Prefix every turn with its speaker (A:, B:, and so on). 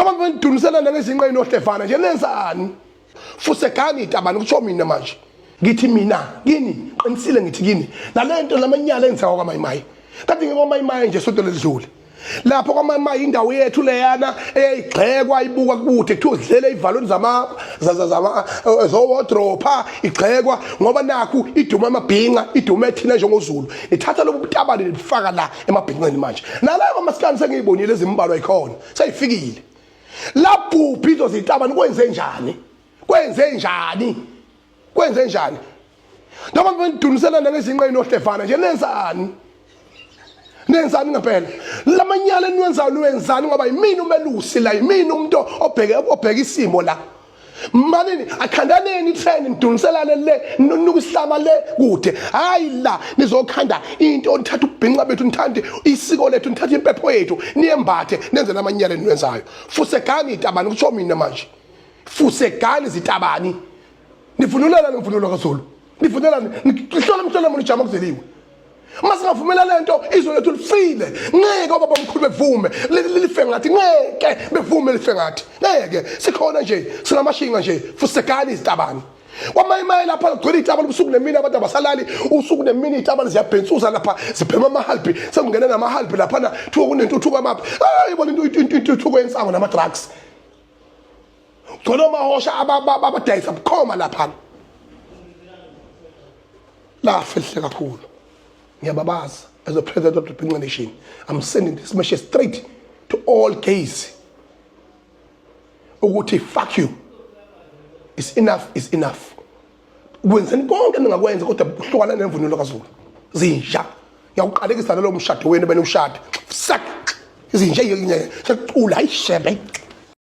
A: Njengoba niduniselana ngezinqa inohlevana nje, nenzani? Fusegani itabani, kusho mina manje. Ngithi mina kini, qinisile ngithi kini, nalento lamanyala enziwa kwaMayimayi. Kade ngikwaMayimayi nje sonto ledlule. Lapho kwaMayimayi indawo yethu leyana eyayigxekwa ibukwa kude, kuthiwa zidlele ivalweni zama zama zowardrobe, igxekwa ngoba nakhu iduma amabhinca, idume thina njengoZulu. Nithatha lobu butabane nibufaka la emabhinqeni manje. Nalabo masikani sengiyibonile ezimbalwa ikhona, seyifikile. Labhubha izozitabane, kwenze njani? Kwenze njani? Kwenze njani? Njengoba niduniselana ngezinqa inohlevana nje, nenzani? Nenzani ngempela? Lamanyala eniwenzayo niwenzani? Ngoba yimina umelusi la, yimina umuntu obheke isimo la. Manini akhandaneni itrend, niduniselane le, nuka isihlama le kude. Hayi la nizokhanda into, nithatha ubhinqa bethu, nithande isiko lethu, nithatha impepho yethu, niyembathe, nenze lamanyala eniwenzayo. Fusegani itabani, kusho mina manje. Fusegani zitabani. Nivunulelani imvunulo kaZulu? Nivunulelani? Nihlola umhlola munijama ujama kuzeliwe. Uma singavumela lento, izwe lethu lifile. Ngeke obaba omkhulu bevume life ngathi, ngeke bevume life ngathi, ngeke. Sikhona nje, sinamashinga nje. Fusekani izitabani kwamayimayi lapha, kugcwele izitabane ubusuku nemini, abantu abasalali usuku nemini, izitabane ziyabhensuza lapha, zibhema amahalbi, sekungena namahalbi laphana, kuthiwa kunentuthuko amaphi. Hayi bona, intuthuko yensango nama-drugs, gcwele omahosha abadayisa bukhoma laphana. Lafa elihle kakhulu. Ngiyababaza as a president of the Bhinca Nation, I'm sending this message straight to all gays ukuthi fuck you, is enough is enough. Kwenzeni konke ningakwenza, kodwa kuhlukana nemvunulo kaZulu. Zinja, ngiyakuqalekisa nalo mshado wenu benoshada. Sak izinja, sekucula, hayi shebe.